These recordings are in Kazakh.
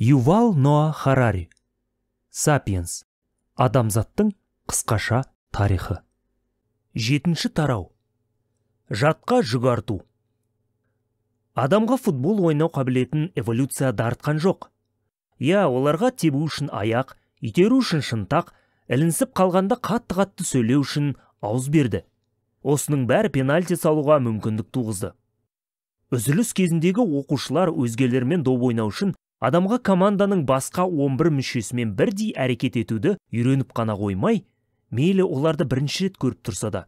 Ювал Ноа Харари. Сапиенс. Адамзаттың қысқаша тарихы. 7-ші тарау. Жатқа жүк арту. Адамға футбол ойнау қабілетін эволюция дарытқан жоқ. Иә, оларға тебу үшін аяқ, итеру үшін шынтақ, ілінсіп қалғанда қатты-қатты сөйлеу үшін ауыз берді. Осының бәрі пенальти салуға мүмкіндік туғызды. Үзіліс кезіндегі оқушылар өзгелермен доп ойнау үшін адамға команданың басқа 11 мүшесімен бірдей әрекет етуді үйреніп қана қоймай, мейлі оларды бірінші рет көріп тұрса да.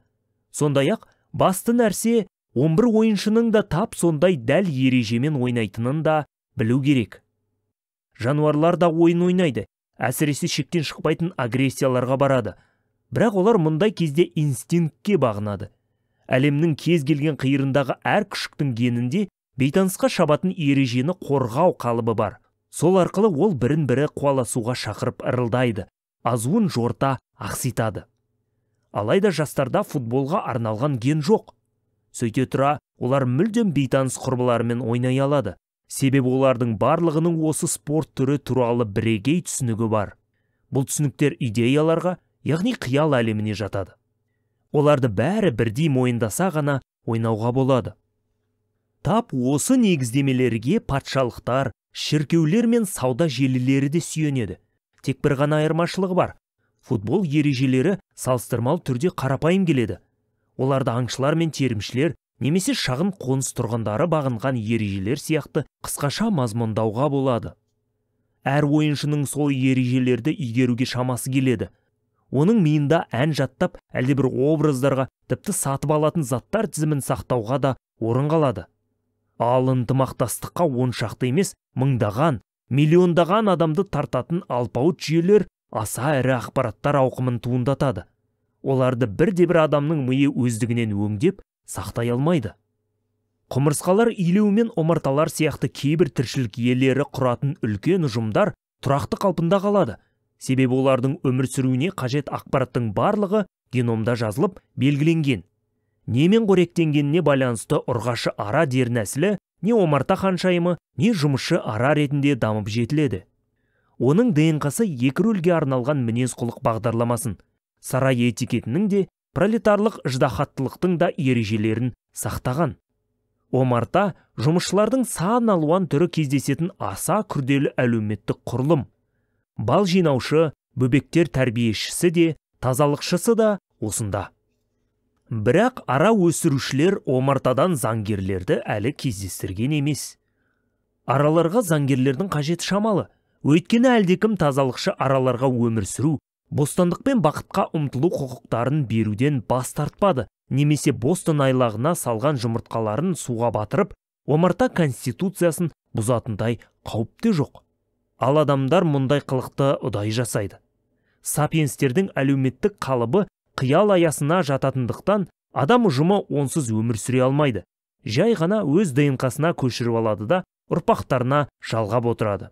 Сондай-ақ, басты нәрсе 11 ойыншының да тап сондай дәл ережемен ойнайтынын да білу керек. Жануарлар да ойын ойнайды, әсіресе шектен шықпайтын агрессияларға барады. Бірақ олар мұндай кезде инстинктке бағынады. Әлемнің кез келген қиырындағы әр күшіктің генінде бейтанысқа шабатын ережені қорғау қалыбы бар. Сол арқылы ол бірін-бірі қуаласуға шақырып ырылдайды, азуын жорта ақситады. Алайда жастарда футболға арналған ген жоқ. Сөйте тұра, олар мүлдем бейтаныс құрбыларымен ойнай алады. Себебі олардың барлығының осы спорт түрі туралы бірегей түсінігі бар. Бұл түсініктер идеяларға, яғни қиял әлеміне жатады. Оларды бәрі бірдей мойындаса ғана ойнауға болады. Тап осы негіздемелерге патшалықтар, шіркеулер мен сауда желілері де сүйенеді. Тек бір ғана айырмашылығы бар. Футбол ережелері салыстырмалы түрде қарапайым келеді. Оларды аңшылар мен терімшілер немесе шағын қоныс тұрғындары бағынған ережелер сияқты қысқаша мазмұндауға болады. Әр ойыншының сол ережелерді игеруге шамасы келеді. Оның миында ән жаттап, әлдебір образдарға, тіпті сатып алатын заттар тізімін сақтауға да орын қалады. Ал ынтымақтастыққа он шақты емес, мыңдаған, миллиондаған адамды тартатын алпауыт жүйелер аса ірі ақпараттар ауқымын туындатады. Оларды бірде-бір адамның миы өздігінен өңдеп, сақтай алмайды. Құмырсқалар илеу мен омарталар сияқты кейбір тіршілік иелері құратын үлкен ұжымдар тұрақты қалпында қалады. Себебі олардың өмір сүруіне қажет ақпараттың барлығы геномда жазылып, белгіленген. Немен қоректенгеніне байланысты ұрғашы ара дернәсілі не омарта ханшайымы, не жұмысшы ара ретінде дамып жетіледі. Оның ДНК-сы екі рөлге арналған мінез-құлық бағдарламасын, сарай этикетінің де, пролетарлық ыждаһаттылықтың да ережелерін сақтаған. Омарта жұмысшылардың сан алуан түрі кездесетін аса күрделі әлеуметтік құрылым. Бал жинаушы, бөбектер тәрбиешісі де, тазалықшысы да осында. Бірақ ара өсірушілер омартадан заңгерлерді әлі кездестірген емес. Араларға заңгерлердің қажеті шамалы. Өйткені әлдекім тазалықшы араларға өмір сүру, бостандық пен бақытқа ұмтылу құқықтарын беруден бас тартпады, немесе Бостон айлағына салған жұмыртқаларын суға батырып, омарта конституциясын бұзатындай қауіп те жоқ. Ал адамдар мұндай қылықты ұдайы жасайды. Сапиенстердің әлеуметтік қалыбы қиял аясына жататындықтан адам ұжымы онсыз өмір сүре алмайды. Жай ғана өз ДНК-сына көшіріп алады да ұрпақтарына жалғап отырады.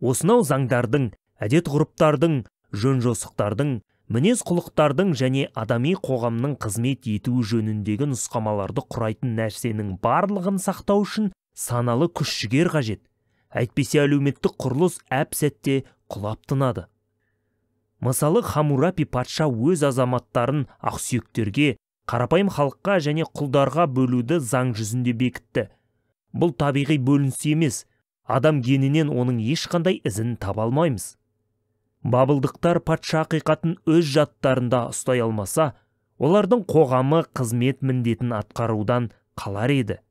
Осынау заңдардың, әдет-ғұрыптардың, жөн-жосықтардың, мінез-құлықтардың және адами қоғамның қызмет етуі жөніндегі нұсқамаларды құрайтын нәрсенің барлығын сақтау үшін саналы күш-жігер қажет. Әйтпесе әлеуметтік құрылыс әп-сәтте құлап тынады. Мысалы, Хамурапи патша өз азаматтарын ақсүйектерге, қарапайым халыққа және құлдарға бөлуді заң жүзінде бекітті. Бұл табиғи бөлініс емес, адам генінен оның ешқандай ізін таба алмаймыз. Бабылдықтар патша ақиқатын өз жаттарында ұстай алмаса, олардың қоғамы қызмет міндетін атқарудан қалар еді.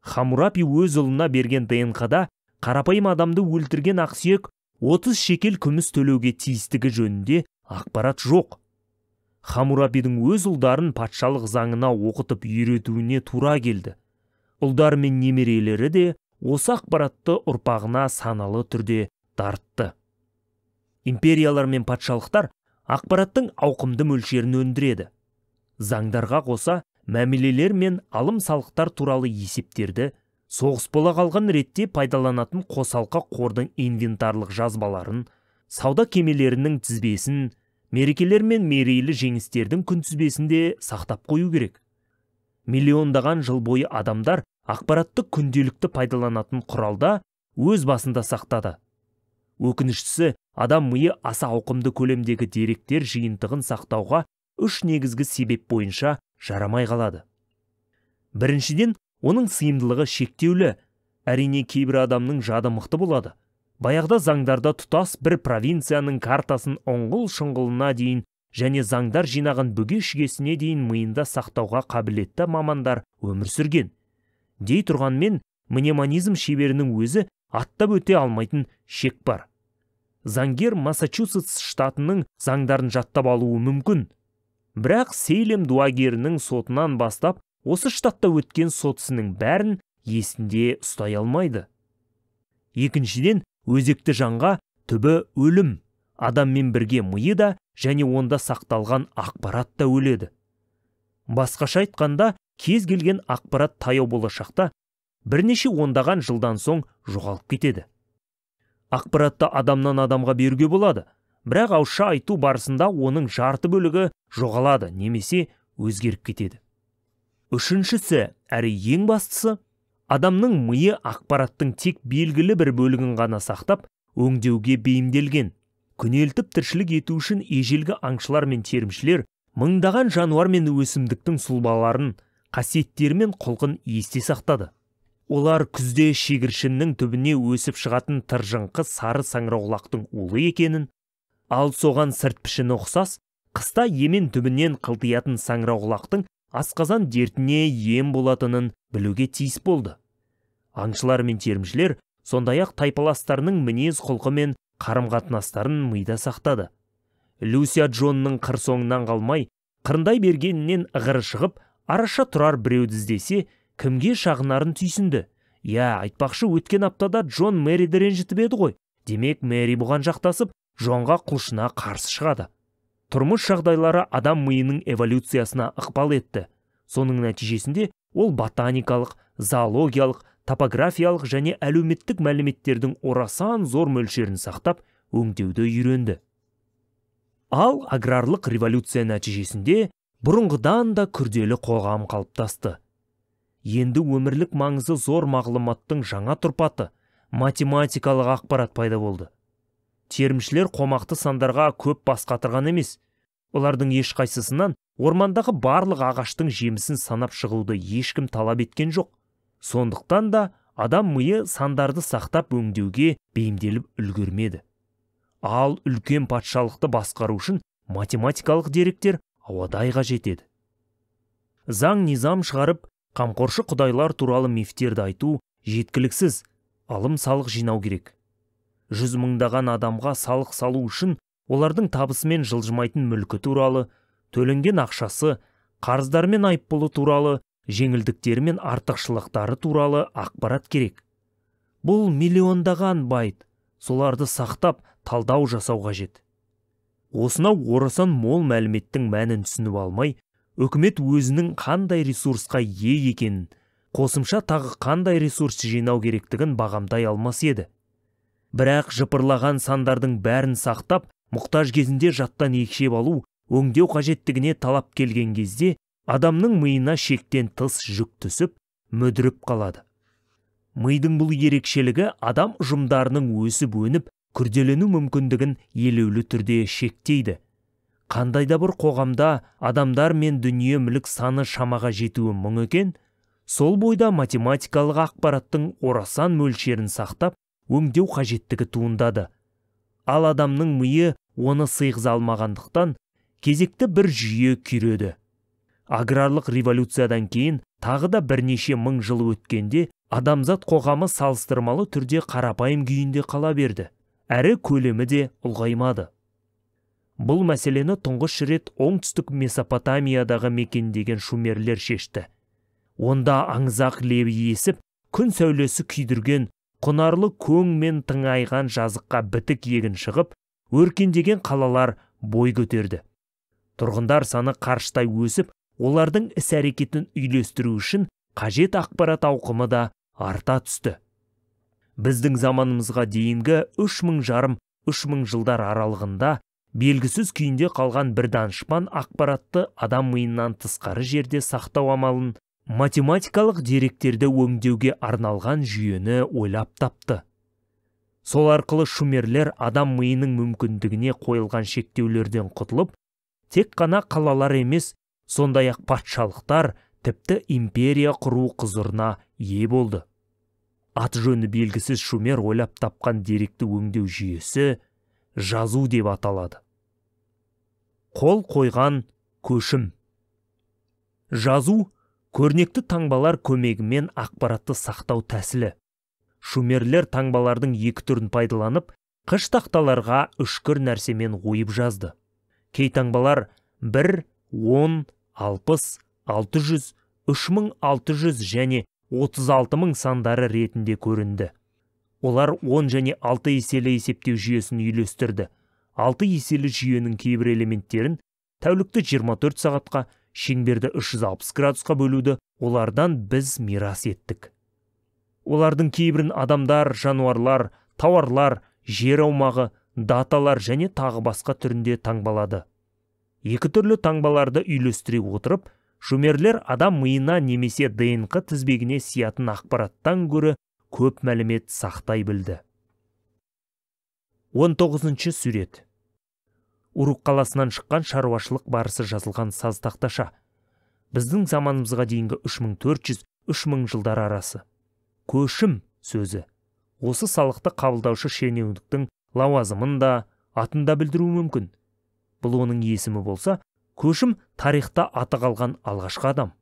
Хамурапи өз ұлына берген ДНК-да қарапайым адамды өлтірген ақсүйек 30 шекел күміс төлеуге тиістігі жөнінде ақпарат жоқ. Хамурапидің өз ұлдарын патшалық заңына оқытып үйретуіне тура келді. Ұлдары мен немерелері де осы ақпаратты ұрпағына саналы түрде дарытты. Империялар мен патшалықтар ақпараттың ауқымды мөлшерін өндіреді. Заңдарға қоса мәмілелер мен алым-салықтар туралы есептерді, соғыс бола қалған ретте пайдаланатын қосалқы қордың инвентарлық жазбаларын, сауда кемелерінің тізбесін, мерекелер мен мерейлі жеңістердің күнтізбесін де сақтап қою керек. Миллиондаған жыл бойы адамдар ақпаратты күнделікті пайдаланатын құралда өз басында сақтады. Өкініштісі, адам миы аса ауқымды көлемдегі деректер жиынтығын сақтауға үш негізгі себеп бойынша жарамай қалады. Біріншіден, оның сыйымдылығы шектеулі. Әрине, кейбір адамның жады мықты болады. Баяғыда заңдарда тұтас бір провинцияның картасын ұңғыл-шұңғылына дейін және заңдар жинаған бүге-шігесіне дейін миында сақтауға қабілетті мамандар өмір сүрген. Дей тұрғанмен, мнемонизм шеберінің өзі аттап өте алмайтын шек бар. Заңгер Массачусетс штатының заңдарын жаттап алуы мүмкін. Бірақ Сейлем дуагерінің сотынан бастап, осы штатта өткен сот ісінің бәрін есінде ұстай алмайды. Екіншіден, өзекті жанға түбі өлім. Адаммен бірге миы да және онда сақталған ақпарат та өледі. Басқаша айтқанда, кез келген ақпарат таяу болашақта бірнеше ондаған жылдан соң жоғалып кетеді. Ақпаратты адамнан адамға беруге болады, бірақ ауызша айту барысында оның жарты бөлігі жоғалады немесе өзгеріп кетеді. Үшіншісі, әрі ең бастысы, адамның миы ақпараттың тек белгілі бір бөлігін ғана сақтап, өңдеуге бейімделген. Күнелтіп тіршілік ету үшін ежелгі аңшылар мен терімшілер мыңдаған жануар мен өсімдіктің сұлбаларын, қасиеттері мен құлқын есте сақтады. Олар күзде шегіршіннің түбіне өсіп шығатын тыржыңқы сары саңырауқұлақтың улы екенін, ал соған сырт пішіні ұқсас, қыста емен түбінен қылтиятын саңырауқұлақтың асқазан дертіне ем болатынын білуге тиіс болды. Аңшылар мен терімшілер сондай-ақ тайпаластарының мінез құлқы мен қарым-қатынастарын мида сақтады. Люся Джонның қыр соңынан қалмай, қырындай бергенінен ығыры шығып, араша тұрар біреуді іздесе, кімге шағынарын түйсінді. Иә, айтпақшы, өткен аптада Джон Мэриді ренжітіп еді ғой. Демек, Мэри бұған жақтасып, Джонға құлшына қарсы шығады. Тұрмыс жағдайлары адам миының эволюциясына ықпал етті. Соның нәтижесінде ол ботаникалық, зоологиялық, топографиялық және әлеуметтік мәліметтердің орасан зор мөлшерін сақтап, өңдеуді үйренді. Ал аграрлық революция нәтижесінде бұрынғыдан да күрделі қоғам қалыптасты. Енді өмірлік маңызы зор мағлұматтың жаңа тұрпаты, математикалық ақпарат пайда болды. Терімшілер қомақты сандарға көп бас қатырған емес. Олардың ешқайсысынан ормандағы барлық ағаштың жемісін санап шығуды ешкім талап еткен жоқ. Сондықтан да адам миы сандарды сақтап өңдеуге бейімделіп үлгермеді. Ал үлкен патшалықты басқару үшін математикалық деректер ауадай қажет еді. Заң низам шығарып, қамқоршы құдайлар туралы мифтерді айту жеткіліксіз, алым салық жинау керек. Жүз мыңдаған адамға салық салу үшін олардың табысы мен жылжымайтын мүлкі туралы, төленген ақшасы, қарыздар мен айыппұлы туралы, жеңілдіктері мен артықшылықтары туралы ақпарат керек. Бұл миллиондаған байт, соларды сақтап, талдау жасау қажет. Осынау орасан мол мәліметтің мәнін түсініп алмай, үкімет өзінің қандай ресурсқа ие екенін, қосымша тағы қандай ресурс жинау керектігін бағамдай алмас еді. Бірақ жыпырлаған сандардың бәрін сақтап, мұқтаж кезінде жаттан екшеп алу, өңдеу қажеттігіне талап келген кезде, адамның миына шектен тыс жүк түсіп, мүдіріп қалады. Мидың бұл ерекшелігі адам ұжымдарының өсіп-өніп, күрделену мүмкіндігін елеулі түрде шектейді. Қандай да бір қоғамда адамдар мен дүние мүлік саны шамаға жетуі мұң екен, сол бойда математикалық ақпараттың орасан мөлшерін сақтап, өңдеу қажеттігі туындады. Ал адамның миы оны сыйғыза алмағандықтан, кезекті бір жүйе күйреді. Аграрлық революциядан кейін тағы да бірнеше мың жыл өткенде адамзат қоғамы салыстырмалы түрде қарапайым күйінде қала берді. Әрі көлемі де ұлғаймады. Бұл мәселені тұңғыш рет оңтүстік Месопотамиядағы мекендеген шумерлер шешті. Онда аңызақ лебі есіп, күн сәулесі күйдірген, құнарлы көң мен тыңайған жазыққа бітік егін шығып, өркендеген қалалар бой көтерді. Тұрғындар саны қарыштай өсіп, олардың іс-әрекетін үйлестіру үшін қажет ақпарат ауқымы да арта түсті. Біздің заманымызға дейінгі 3500-3000 жылдар аралығында белгісіз күйінде қалған бір данышпан ақпаратты адам миынан тысқары жерде сақтау амалын математикалық деректерді өңдеуге арналған жүйені ойлап тапты. Сол арқылы шумерлер адам миының мүмкіндігіне қойылған шектеулерден құтылып, тек қана қалалар емес, сондай-ақ патшалықтар, тіпті империя құру құзырына ие болды. Аты жөні белгісіз шумер ойлап тапқан деректі өңдеу жүйесі жазу деп аталады. Қол қойған көшім. Жазу көрнекті таңбалар көмегімен ақпаратты сақтау тәсілі. Шумерлер таңбалардың екі түрін пайдаланып, қыш тақталарға үшкір нәрсемен ойып жазды. Кей таңбалар 1, 10, 60, 600, 3600 және 36000 сандары ретінде көрінді. Олар 10 және 6 еселі есептеу жүйесін үйлестірді. 6 еселі жүйенің кейбір элементтерін тәулікті 24 сағатқа, шеңберді 360 градусқа бөлуді олардан біз мирас еттік. Олардың кейбірін адамдар, жануарлар, тауарлар, жер аумағы, даталар және тағы басқа түрінде таңбалады. Екі түрлі таңбаларды үйлестіре отырып, шумерлер адам миына немесе ДНК тізбегіне сиятын ақпараттан гөрі көп мәлімет сақтай білді. 19-шы сурет. Урук қаласынан шыққан шаруашылық барысы жазылған саз тақташа. Біздің заманымызға дейінгі 3400-3000 жылдар арасы. Көшім сөзі осы салықты қабылдаушы шенеуніктің лауазымын да, атын да білдіруі мүмкін. Бұл оның есімі болса, көшім тарихта аты қалған алғашқы адам.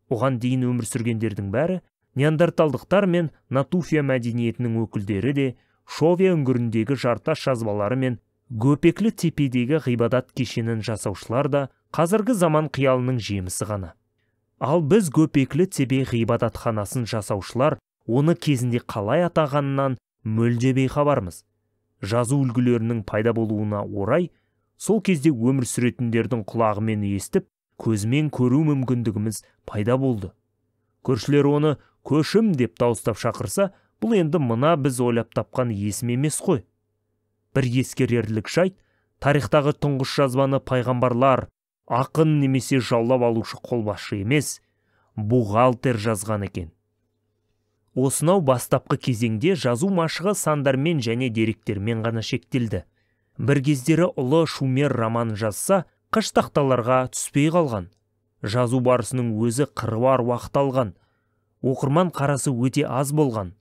Оған дейін өмір сүргендердің бәрі неандерталдықтар мен Натуфия мәдениетінің өкілдері де, Шовия үңгіріндегі жартас жазбалары мен Гөпеклі тепедегі ғибадат кешенін жасаушылар да қазіргі заман қиялының жемісі ғана. Ал біз Гөпеклі тепе ғибадатханасын жасаушылар оны кезінде қалай атағанынан мүлде бейхабармыз. Жазу үлгілерінің пайда болуына орай, сол кезде өмір сүретіндердің құлағымен естіп, көзімен көру мүмкіндігіміз пайда болды. Көршілер оны көшім деп дауыстап шақырса, бұл енді мына біз ойлап тапқан есім емес қой. Бір ескерерлік жайт, тарихтағы тұңғыш жазбаны пайғамбарлар, ақын немесе жаулап алушы қолбасшы емес, бухгалтер жазған екен. Осынау бастапқы кезеңде жазу машығы сандармен және деректермен ғана шектелді. Бір кездері ұлы шумер роман жазса, қыш тақталарға түспей қалған. Жазу барысының өзі қыруар уақыт алған. Оқырман қарасы өте аз болған.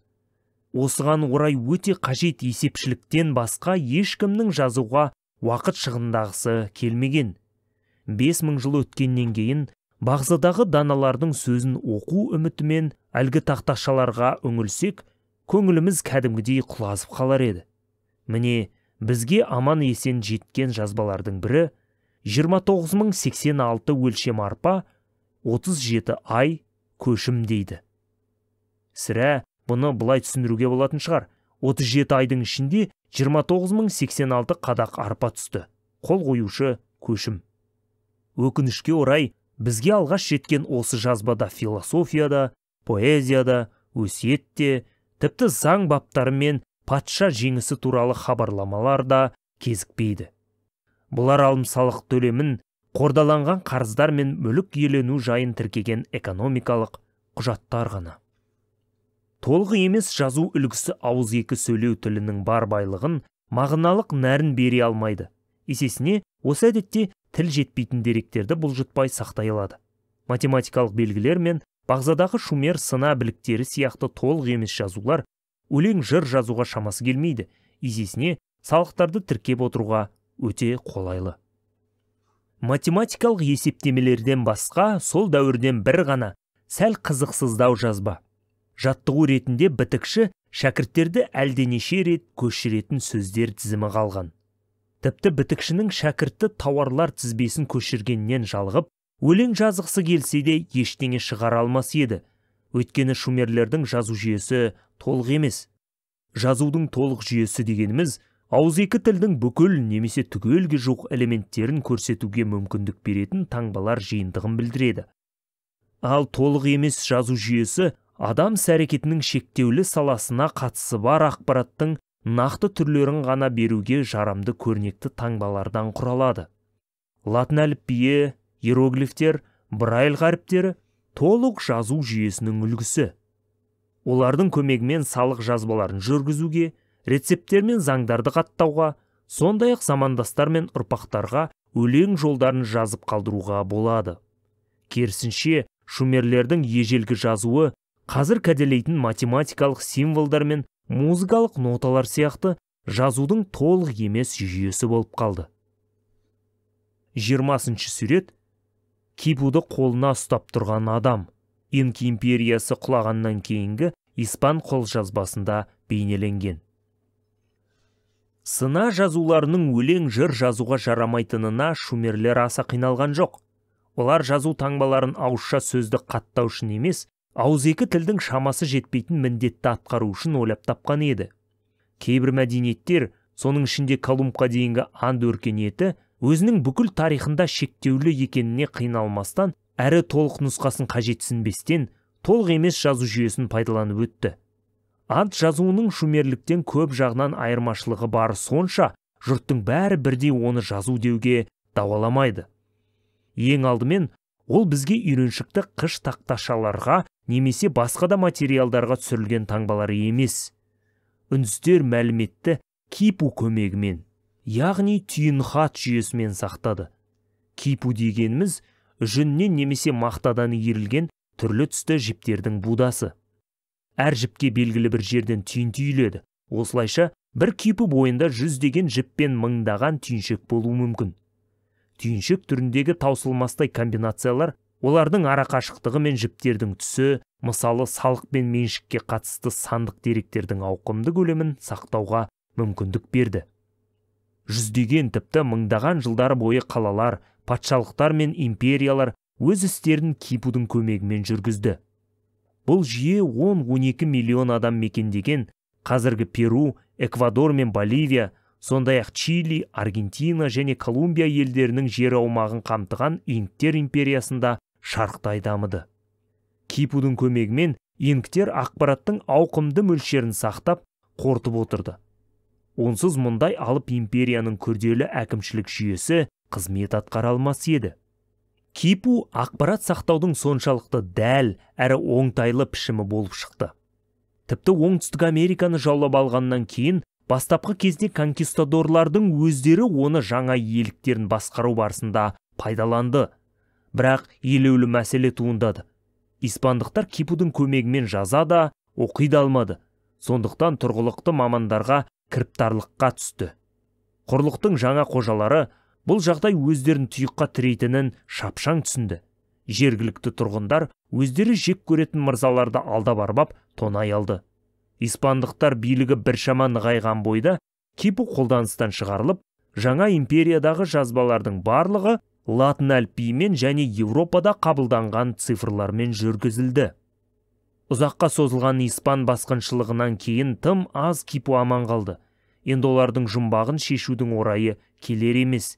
Осыған орай өте қажет есепшіліктен басқа ешкімнің жазуға уақыт шығындағысы келмеген. 5000 жыл өткеннен кейін бағзыдағы даналардың сөзін оқу үмітімен әлгі тақташаларға үңілсек, көңіліміз кәдімгідей құлазып қалар еді. Міне, бізге аман есен жеткен жазбалардың бірі 29086 өлшем арпа, 37 ай көшім дейді. Сірә, бұны былай түсіндіруге болатын шығар. 37 айдың ішінде 29086 қадақ арпа түсті. Қол қоюшы көшім. Өкінішке орай, бізге алғаш жеткен осы жазбада философияда, поэзияда, өсиетте, тіпті заң баптары мен патша жеңісі туралы хабарламалар да кезікпейді. Бұлар алым-салық төлемін, қордаланған қарыздар мен мүлік иелену жайын тіркеген экономикалық құжаттар ғана. Толық емес жазу үлгісі ауызекі сөйлеу тілінің бар байлығын, мағыналық нәрін бере алмайды. Есесіне, осы әдетте тіл жетпейтін деректерді бұлжытпай сақтай алады. Математикалық белгілер мен бағзадағы шумер сына біліктері сияқты толық емес жазулар өлең жыр жазуға шамасы келмейді. Есесіне, салықтарды тіркеп отыруға өте қолайлы. Математикалық есептемелерден басқа сол дәуірден бір ғана сәл қызықсыздау жазба. Жаттығу ретінде бітікші шәкірттерді әлденеше рет көшіретін сөздер тізімі қалған. Тіпті бітікшінің шәкіртті тауарлар тізбесін көшіргеннен жалығып, өлең жазғысы келсе де ештеңе шығара алмас еді. Өйткені шумерлердің жазу жүйесі толық емес. Жазудың толық жүйесі дегеніміз ауызекі тілдің бүкіл немесе түгелге жуық элементтерін көрсетуге мүмкіндік беретін таңбалар жиынтығын білдіреді. Ал толық емес жазу жүйесі адам іс-әрекетінің шектеулі саласына қатысы бар ақпараттың нақты түрлерін ғана беруге жарамды көрнекті таңбалардан құралады. Латын әліпбиі, иероглифтер, Брайль қаріптері толық жазу жүйесінің үлгісі. Олардың көмегімен салық жазбаларын жүргізуге, рецепттер мен заңдарды қаттауға, сондай-ақ замандастар мен ұрпақтарға өлең жолдарын жазып қалдыруға болады. Керісінше, шумерлердің ежелгі жазуы қазір кәделейтін математикалық символдар мен музыкалық ноталар сияқты жазудың толық емес жүйесі болып қалды. 20-шы сурет. Кипуды қолына ұстап тұрған адам. Инк империясы құлағаннан кейінгі испан қолжазбасында бейнеленген. Сына жазуларының өлең жыр жазуға жарамайтынына шумерлер аса қиналған жоқ. Олар жазу таңбаларын ауызша сөзді қаттау үшін емес, ауызекі тілдің шамасы жетпейтін міндетті атқару үшін ойлап тапқан еді. Кейбір мәдениеттер, соның ішінде Колумбқа дейінгі Анд өркениеті, өзінің бүкіл тарихында шектеулі екеніне қиналмастан, әрі толық нұсқасын қажетсінбестен, толық емес жазу жүйесін пайдаланып өтті. Анд жазуының шумерліктен көп жағынан айырмашылығы бар сонша, жұрттың бәрі бірдей оны жазу деуге дауаламайды. Ең алдымен, ол бізге үйреншікті қыш тақташаларға немесе басқа да материалдарға түсірілген таңбалар емес. Үндістер мәліметті кипу көмегімен, яғни түйінхат жүйесімен сақтады. Кипу дегеніміз жүннен немесе мақтадан иірілген түрлі түсті жіптердің будасы. Әр жіпке белгілі бір жерден түйін түйіледі. Осылайша бір кипу бойында жүздеген жіп пен мыңдаған түйіншек болуы мүмкін. Түйіншек түріндегі таусылмастай комбинациялар олардың арақашықтығы мен жіптердің түсі, мысалы салық пен меншікке қатысты сандық деректердің ауқымды көлемін сақтауға мүмкіндік берді. Жүздеген, тіпті мыңдаған жылдар бойы қалалар, патшалықтар мен империялар өз істерін кипудың көмегімен жүргізді. Бұл жүйе 10-12 миллион адам мекендеген қазіргі Перу, Эквадор мен Боливия, сондай-ақ Чили, Аргентина және Колумбия елдерінің жер аумағын қамтыған Инктер империясында шарықтай дамыды. Кипудың көмегімен инктер ақпараттың ауқымды мөлшерін сақтап, қорытып отырды. Онсыз мұндай алып империяның күрделі әкімшілік жүйесі қызмет атқара алмас еді. Кипу ақпарат сақтаудың соншалықты дәл әрі оңтайлы пішімі болып шықты. Тіпті Оңтүстік Американы жаулап алғаннан кейін бастапқы кезде конкистадорлардың өздері оны жаңа иеліктерін басқару барысында пайдаланды. Бірақ елеулі мәселе туындады. Испандықтар кипудың көмегімен жаза да, оқи да алмады. Сондықтан тұрғылықты мамандарға кіріптарлыққа түсті. Құрлықтың жаңа қожалары бұл жағдай өздерін тұйыққа тірейтінін шапшаң түсінді. Жергілікті тұрғындар өздері жек көретін мырзаларды алдап арбап тонай алды. Испандықтар билігі біршама нығайған бойда кипу қолданыстан шығарылып, жаңа империядағы жазбалардың барлығы латын әліпбиімен және Еуропада қабылданған цифрлармен жүргізілді. Ұзаққа созылған испан басқыншылығынан кейін тым аз кипу аман қалды. Енді олардың жұмбағын шешудің орайы келер емес.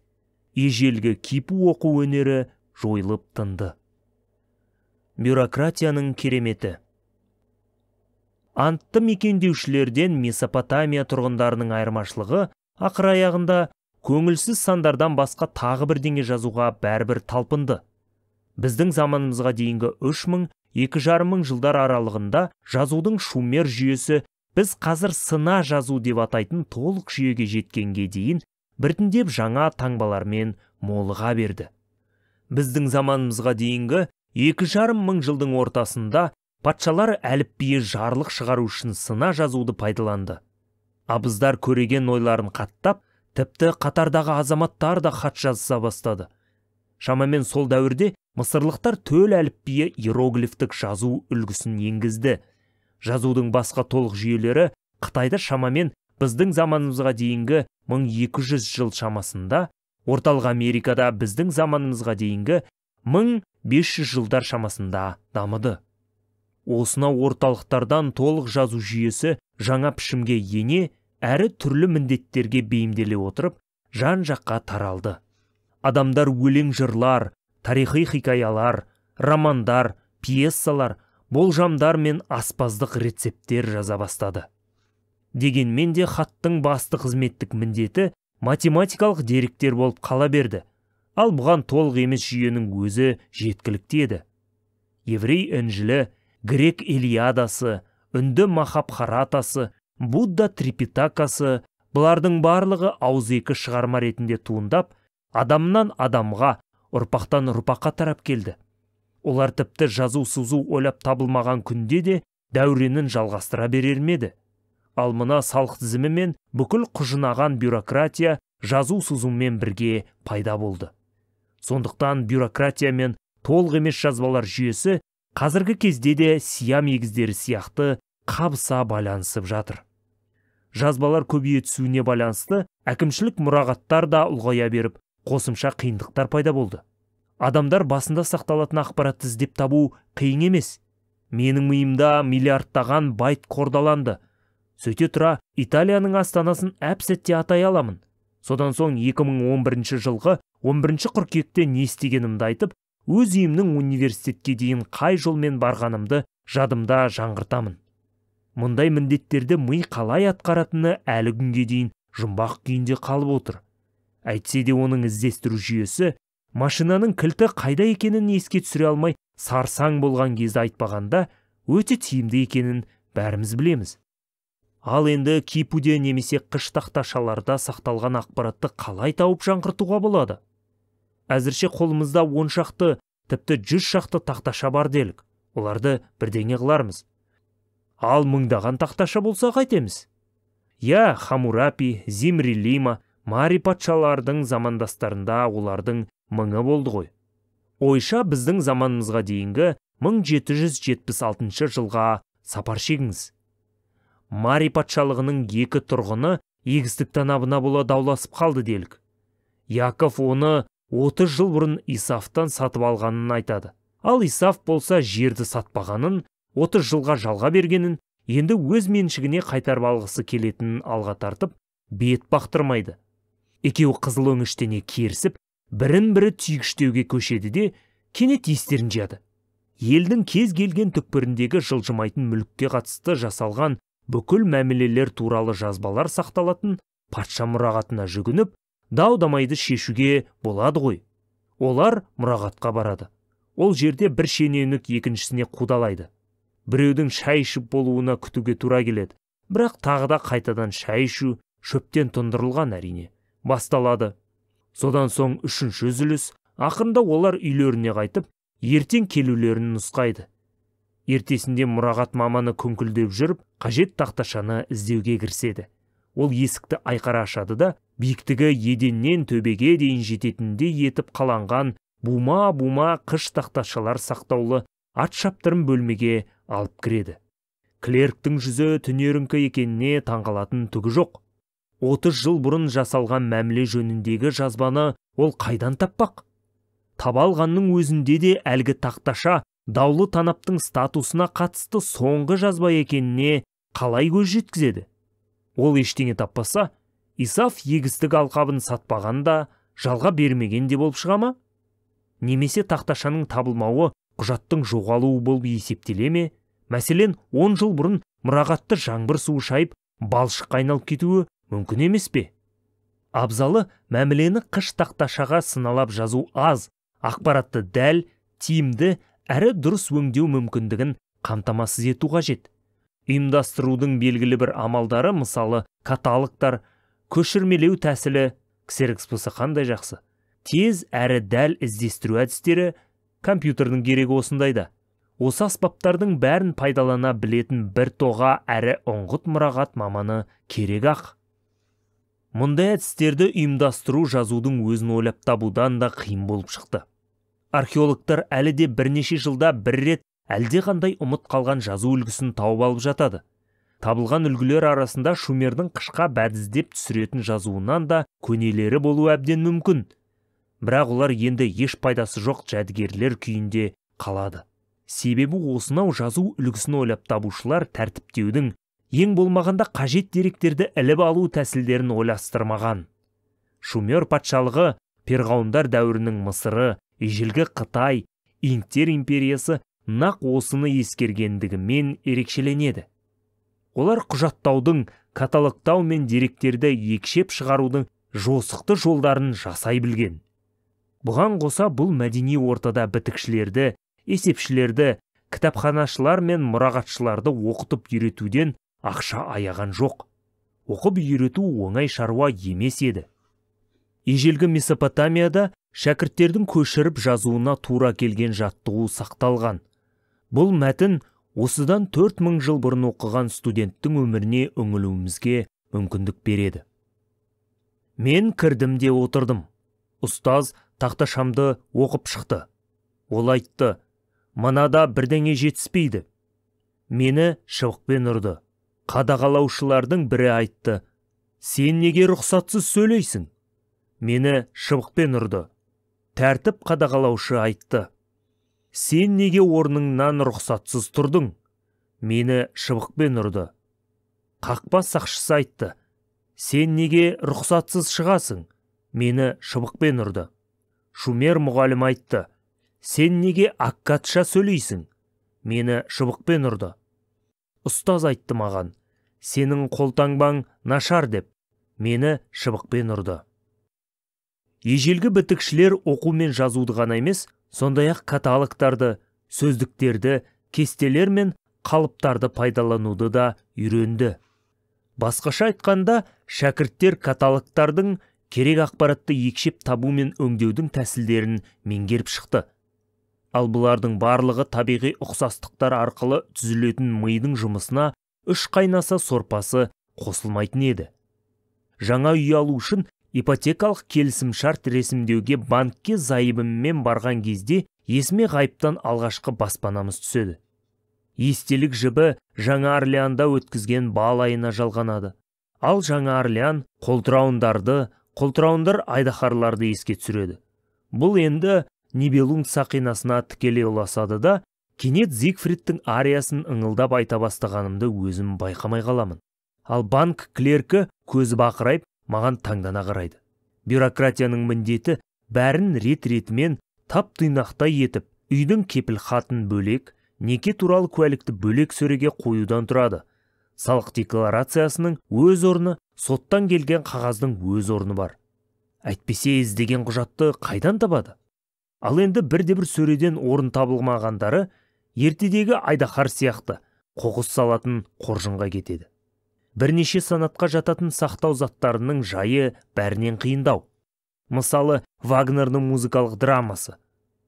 Ежелгі кипу оқу өнері жойылып тынды. Бюрократияның кереметі. Антты мекендеушілерден Месопотамия тұрғындарының айырмашылығы ақыр аяғында көңілсіз сандардан басқа тағы бірдеңе жазуға бәрібір талпынды. Біздің заманымызға дейінгі 3000, 2500 жылдар аралығында жазудың шумер жүйесі біз қазір сына жазу деп атайтын толық жүйеге жеткенге дейін біртіндеп жаңа таңбалармен молыға берді. Біздің заманымызға дейінгі 2500 жылдың ортасында патшалар әліпбиі жарлық шығару үшін сына жазуды пайдаланды. Абыздар көреген ойларын қаттап, тіпті қатардағы азаматтар да хат жазса бастады. Шамамен сол дәуірде мысырлықтар төл әліпбиі иероглифтік жазу үлгісін енгізді. Жазудың басқа толық жүйелері Қытайда шамамен біздің заманымызға дейінгі 1200 жыл шамасында, Орталық Америкада біздің заманымызға дейінгі 1500 жылдар шамасында дамыды. Осынау орталықтардан толық жазу жүйесі жаңа пішімге ене, әрі түрлі міндеттерге бейімделе отырып, жан-жаққа таралды. Адамдар өлең жырлар, тарихи хикаялар, романдар, пьесалар, болжамдар мен аспаздық рецепттер жаза бастады. Дегенмен де хаттың басты қызметтік міндеті математикалық деректер болып қала берді. Ал бұған толық емес жүйенің өзі жеткілікті еді. Еврей Інжілі, грек Илиадасы, үнді Махабхаратасы, Будда Трипитакасы, бұлардың барлығы ауызекі шығарма ретінде туындап, адамнан адамға, ұрпақтан ұрпаққа тарап келді. Олар тіпті жазу-сызу ойлап табылмаған күнде де дәуренін жалғастыра берер ме еді? Ал мына салық тізімі мен бүкіл құжынаған бюрократия жазу-сызумен бірге пайда болды. Сондықтан бюрократия мен толық емес жазбалар жүйесі қазіргі кезде де сиам егіздері сияқты қабыса байланысып жатыр. Жазбалар көбейе түсуіне байланысты әкімшілік мұрағаттар да ұлғая беріп, қосымша қиындықтар пайда болды. Адамдар басында сақталатын ақпаратты іздеп табу қиын емес. Менің миымда миллиардтаған байт қордаланды. Сөйте тұра, Италияның астанасын әп-сәтте атай аламын. Содан соң 2011 жылғы 11 қыркүйекте не істегенімді айтып, өз үйімнің университетке дейін қай жолмен барғанымды жадымда жаңғыртамын. Мұндай міндеттерді ми қалай атқаратыны әлі күнге дейін жұмбақ күйінде қалып отыр. Әйтсе де оның іздестіру жүйесі машинаның кілті қайда екенін еске түсіре алмай сарсаң болған кезде айтпағанда өте тиімді екенін бәріміз білеміз. Ал енді кипуде немесе қыш тақташаларда сақталған ақпаратты қалай тауып жаңғыртуға болады? Әзірше қолымызда 10 шақты, тіпті 100 шақты тақташа бар делік. Оларды бірдеңе қылармыз. Ал мыңдаған тақташа болса қайтеміз? Я, Хамурапи, Зимрилима, Мари патшалардың замандастарында олардың мыңы болды ғой. Ойша біздің заманымызға дейінгі 1776 жылға сапар шегіңіз. Мари патшалығының екі тұрғыны егістік танабына бола дауласып қалды делік. Яков оны 30 жыл бұрын Исафтан сатып алғанын айтады. Ал Исаф болса жерді сатпағанын, 30 жылға жалға бергенін, енді өз меншігіне қайтарып алғысы келетінін алға тартып, бет бақтырмайды. Екеуі қызыл өңіштене керісіп, бірін-бірі түйгіштеуге көшеді де, кенет естерін жияды. Елдің кез келген түкпіріндегі жылжымайтын мүлікке қатысты жасалған бүкіл мәмілелер туралы жазбалар сақталатын патша мұрағатына жүгініп, дау-дамайды шешуге болады ғой. Олар мұрағатқа барады. Ол жерде бір шенеунік екіншісіне қудалайды. Біреудің шай ішіп болуына күтуге тура келеді. Бірақ тағы да қайтадан шай ішу шөптен тұндырылған әрине басталады. Содан соң үшінші үзіліс, ақырында олар үйлеріне қайтып, ертең келулерін нұсқайды. Ертесінде мұрағат маманы күңкілдеп жүріп, қажет тақташаны іздеуге кіріседі. Ол есікті айқара ашады да, биіктігі еденнен төбеге дейін жететіндей етіп қаланған бума-бума қыш тақташалар сақтаулы ат шаптырым бөлмеге алып кіреді. Клерктің жүзі түнеріңкі екеніне таңғалатын түгі жоқ. 30 жыл бұрын жасалған мәміле жөніндегі жазбаны ол қайдан таппақ? Таба алғанның өзінде де әлгі тақташа даулы танаптың статусына қатысты соңғы жазба екеніне қалай көз жеткізеді? Ол ештеңе таппаса, Исаф егістік алқабын сатпаған да, жалға бермеген де болып шыға ма? Немесе тақташаның табылмауы құжаттың жоғалуы болып есептеле ме? Мәселен, 10 жыл бұрын мұрағатты жаңбыр суы шайып, балшыққа айналып кетуі мүмкін емес пе? Абзалы, мәмілені қыш тақташаға сыналап жазу аз, ақпаратты дәл, тиімді, әрі дұрыс өңдеу мүмкіндігін қамтамасыз ету қажет. Ұйымдастырудың белгілі бір амалдары, мысалы, каталогтар, көшірмелеу тәсілі, ксерокс болса қандай жақсы. Тез әрі дәл іздестіру әдістері, компьютердің керегі осындайда. Осы аспаптардың бәрін пайдалана білетін бір тоға әрі ұңғыт мұрағат маманы керек ақ. Мұндай әдістерді ұйымдастыру жазудың өзін ойлап табудан да қиын болып шықты. Археологтар әлі де бірнеше жылда бір рет әлде қандай ұмыт қалған жазу үлгісін тауып алып жатады. Табылған үлгілер арасында Шумердің қышқа бәдіздеп түсіретін жазуынан да көнелері болуы әбден мүмкін. Бірақ олар енді еш пайдасы жоқ жәдігерлер күйінде қалады. Себебі осынау жазу үлгісін ойлап табушылар тәртіптеудің, ең болмағанда қажет деректерді іліп алу тәсілдерін ойластырмаған. Шумер патшалығы, перғауындар дәуірінің Мысыры, ежелгі Қытай, Инктер империясы нақ осыны ескергендігімен ерекшеленеді. Олар құжаттаудың, каталогтау мен деректерді екшеп шығарудың жосықты жолдарын жасай білген. Бұған қоса бұл мәдени ортада бітікшілерді, есепшілерді, кітапханашылар мен мұрағатшыларды оқытып үйретуден ақша аяған жоқ. Оқып үйрету оңай шаруа емес еді. Ежелгі Месопотамияда шәкірттердің көшіріп жазуына тура келген жаттығу сақталған. Бұл мәтін осыдан 4000 жыл бұрын оқыған студенттің өміріне үңілуімізге мүмкіндік береді. Мен кірдім де отырдым. Ұстаз тақташамды оқып шықты. Ол айтты, мынада бірдеңе жетіспейді. Мені шыбықпен ұрды. Қадағалаушылардың бірі айтты, сен неге рұқсатсыз сөйлейсің? Мені шыбықпен ұрды. Тәртіп қадағалаушы айтты, сен неге орныңнан рұқсатсыз тұрдың? Мені шыбықпен ұрды. Қақпа сақшысы айтты, сен неге рұқсатсыз шығасың? Мені шыбықпен ұрды. Шумер мұғалім айтты, сен неге аккадша сөйлейсің? Мені шыбықпен ұрды. Ұстаз айтты маған, сенің қолтаңбаң нашар деп, мені шыбықпен ұрды. Ежелгі бітікшілер оқу мен жазуды ғана емес, сондай-ақ каталогтарды, сөздіктерді, кестелер мен қалыптарды пайдалануды да үйренді. Басқаша айтқанда, шәкірттер каталогтардың керек ақпаратты екшеп табу мен өңдеудің тәсілдерін меңгеріп шықты. Ал бұлардың барлығы табиғи ұқсастықтар арқылы түзілетін мидың жұмысына үш қайнаса сорпасы қосылмайтын еді. Жаңа үй алу үшін ипотекалық келісімшарт ресімдеуге банкке зайыбыммен барған кезде есіме ғайыптан алғашқы баспанамыз түседі. Естелік жібі Жаңа Орлеанда өткізген бал айына жалғанады. Ал Жаңа Орлеан қолтырауындар айдаһарларды еске түсіреді. Бұл енді Нибелунг сақинасына тікелей ұласады да, кенет Зигфридтің ариясын ыңылдап айта бастағанымды өзім байқамай қаламын. Ал банк клеркі көзі бақырайып, маған таңдана қарайды. Бюрократияның міндеті бәрін рет-ретімен тап-тұйнақтай етіп, үйдің кепіл хатын бөлек, неке туралы куәлікті бөлек сөреге қоюдан тұрады. Салық декларациясының өз орны, соттан келген қағаздың өз орны бар. Әйтпесе іздеген құжатты қайдан табады? Ал енді бірде-бір сөреден орын табылмағандары ертедегі айдаһар сияқты қоқыс салатын қоржынға кетеді. Бірнеше санатқа жататын сақтау заттарының жайы бәрінен қиындау. Мысалы, Вагнердің музыкалық драмасы.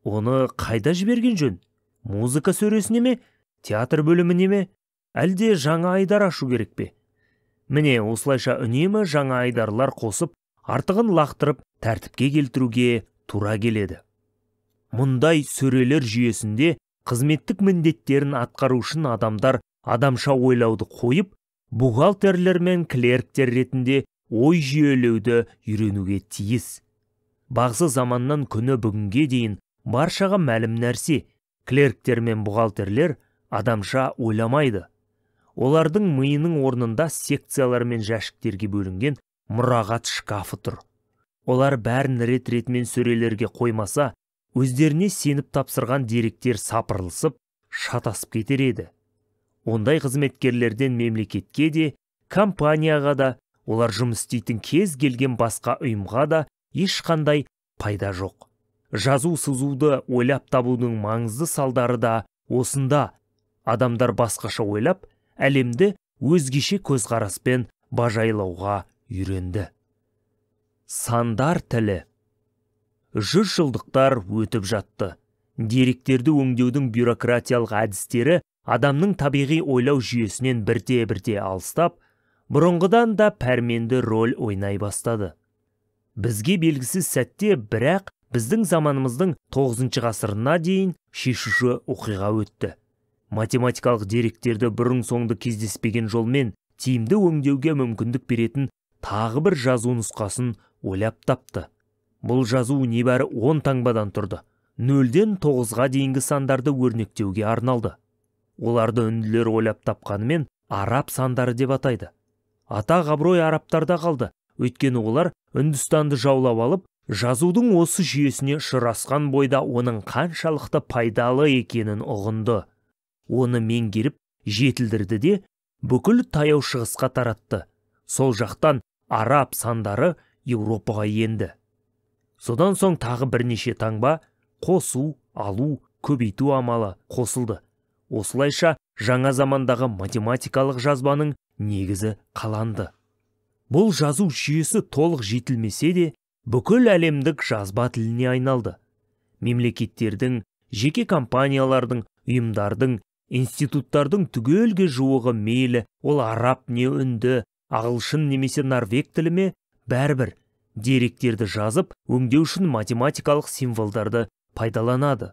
Оны қайда жіберген жөн? Музыка сөресіне ме, театр бөліміне ме, әлде жаңа айдар ашу керек пе? Міне, осылайша үнемі жаңа айдарлар қосып, артығын лақтырып, тәртіпке келтіруге тура келеді. Мұндай сөрелер жүйесінде қызметтік міндеттерін атқару үшін адамдар адамша ойлауды қойып, бухгалтерлер мен клерктер ретінде ой жүйелеуді үйренуге тиіс. Бағзы заманнан күні бүгінге дейін баршаға мәлім нәрсе, клерктер мен бухгалтерлер адамша ойламайды. Олардың миының орнында секциялар мен жәшіктерге бөлінген мұрағат шкафы тұр. Олар бәрін рет-ретімен сөрелерге қоймаса, өздеріне сеніп тапсырған деректер сапырылысып, шатасып кетер еді. Ондай қызметкерлерден мемлекетке де, компанияға да, олар жұмыс істейтін кез келген басқа ұйымға да ешқандай пайда жоқ. Жазу-сызуды ойлап табудың маңызды салдары да осында. Адамдар басқаша ойлап, әлемді өзгеше көзқараспен бажайлауға үйренді. Сандар тілі. 100 жылдықтар өтіп жатты. Деректерді өңдеудің бюрократиялық әдістері адамның табиғи ойлау жүйесінен бірте-бірте алыстап, бұрынғыдан да пәрменді роль ойнай бастады. Бізге белгісіз сәтте, бірақ біздің заманымыздың 9 ғасырына дейін шешуші оқиға өтті. Математикалық деректерді бұрын-соңды кездеспеген жолмен тиімді өңдеуге мүмкіндік беретін тағы бір жазу нұсқасын ойлап тапты. Бұл жазу небәрі 10 таңбадан тұрды. 0-ден 9-ға дейінгі сандарды өрнектеуге арналды. Оларды үнділер ойлап тапқанымен араб сандары деп атайды. Атақ абырой арабтарда қалды, өйткені олар Үндістанды жаулап алып, жазудың осы жүйесіне ұшырасқан бойда оның қаншалықты пайдалы екенін ұғынды. Оны меңгеріп, жетілдірді де, бүкіл Таяу Шығысқа таратты. Сол жақтан араб сандары Еуропаға енді. Содан соң тағы бірнеше таңба, қосу, алу, көбейту амалы қосылды. Осылайша жаңа замандағы математикалық жазбаның негізі қаланды. Бұл жазу жүйесі толық жетілмесе де, бүкіл әлемдік жазба тіліне айналды. Мемлекеттердің, жеке компаниялардың, ұйымдардың, институттардың түгелге жуығы, мейлі ол араб не үнді, ағылшын немесе норвег тілі ме, бәрібір деректерді жазып, өңдеу үшін математикалық символдарды пайдаланады.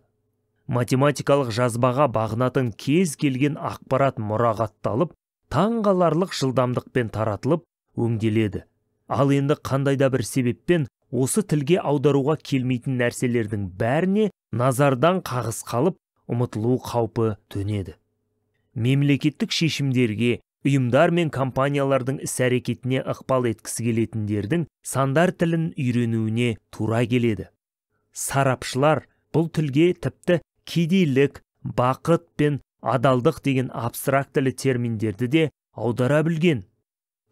Математикалық жазбаға бағынатын кез келген ақпарат мұрағатталып, таңғаларлық жылдамдықпен таратылып, өңделеді. Ал енді қандай да бір себеппен осы тілге аударуға келмейтін нәрселердің бәріне назардан қағыс қалып, ұмытылу қаупі төнеді. Мемлекеттік шешімдерге, ұйымдар мен компаниялардың іс-әрекетіне ықпал еткісі келетіндердің сандар тілін үйренуіне тура келеді. Сарапшылар бұл тілге тіпті кедейлік, бақыт пен адалдық деген абстрактілі терминдерді де аудара білген.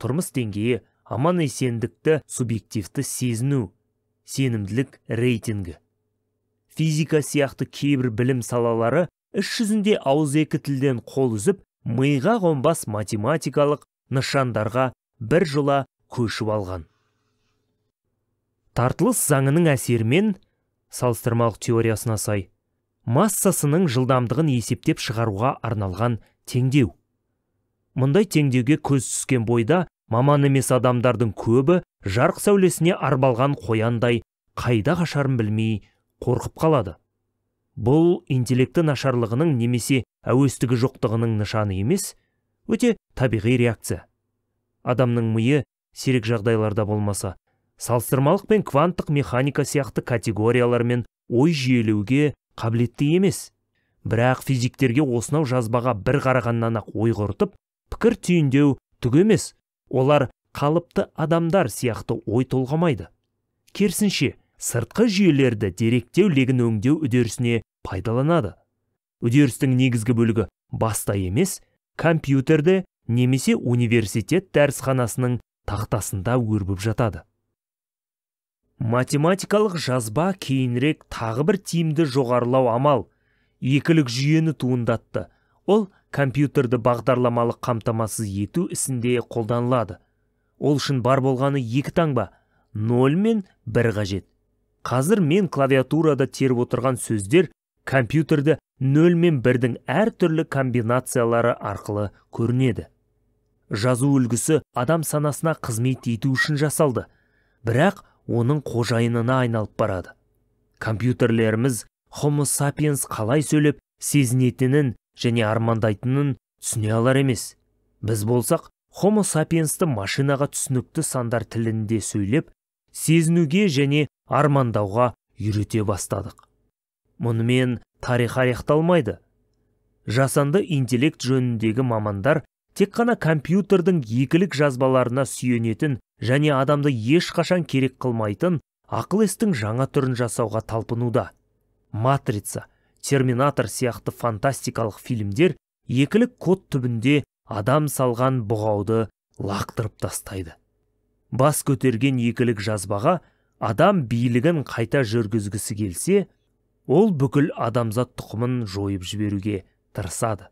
Тұрмыс деңгейі, аман-есендікті субъективті сезіну, сенімділік рейтингі. Физика сияқты кейбір білім салалары іс жүзінде ауызекі тілден қол үзіп, миға қонбас математикалық нышандарға бір жола көшіп алған. Тартылыс заңының әсерімен, салыстырмалық теориясына сай, массасының жылдамдығын есептеп шығаруға арналған теңдеу. Мұндай теңдеуге көз түскен бойда маман емес адамдардың көбі жарық сәулесіне арбалған қояндай қайда қашарын білмей қорқып қалады. Бұл интеллекті нашарлығының немесе әуестігі жоқтығының нышаны емес, өте табиғи реакция. Адамның миы сирек жағдайларда болмаса, салыстырмалық пен кванттық механика сияқты категориялармен ой жүйелеуге қабілетті емес. Бірақ физиктерге осынау жазбаға бір қарағаннан-ақ ой құртып, пікір түйіндеу түк емес. Олар қалыпты адамдар сияқты ой толғамайды. Керісінше, сыртқы жүйелерді деректеу легін өңдеу үдерісіне пайдаланады. Үдерістің негізгі бөлігі баста емес, компьютерде немесе университет дәрісханасының тақтасында өрбіп жатады. Математикалық жазба кейінірек тағы бір тиімді жоғарылау амал, екілік жүйені туындатты. Ол компьютерді бағдарламалық қамтамасыз ету ісінде қолданылады. Ол үшін бар болғаны екі таңба, 0 мен 1 қажет. Қазір мен клавиатурада теріп отырған сөздер компьютерді 0 мен 1-дің әртүрлі комбинациялары арқылы көрінеді. Жазу үлгісі адам санасына қызмет ету үшін жасалды, бірақ оның қожайынына айналып барады. Компьютерлеріміз Homo sapiens қалай сөйлеп, сезінетінін және армандайтынын түсіне алар емес. Біз болсақ, Homo sapiensті машинаға түсінікті сандар тілінде сөйлеп, сезінуге және армандауға үйрете бастадық. Мұнымен тарих аяқталмайды. Жасанды интеллект жөніндегі мамандар тек қана компьютердің екілік жазбаларына сүйенетін және адамды ешқашан керек қылмайтын ақыл-естің жаңа түрін жасауға талпынуда. Матрица, Терминатор сияқты фантастикалық фильмдер екілік код түбінде адам салған бұғауды лақтырып тастайды. Бас көтерген екілік жазбаға адам билігін қайта жүргізгісі келсе, ол бүкіл адамзат тұқымын жойып жіберуге тырысады.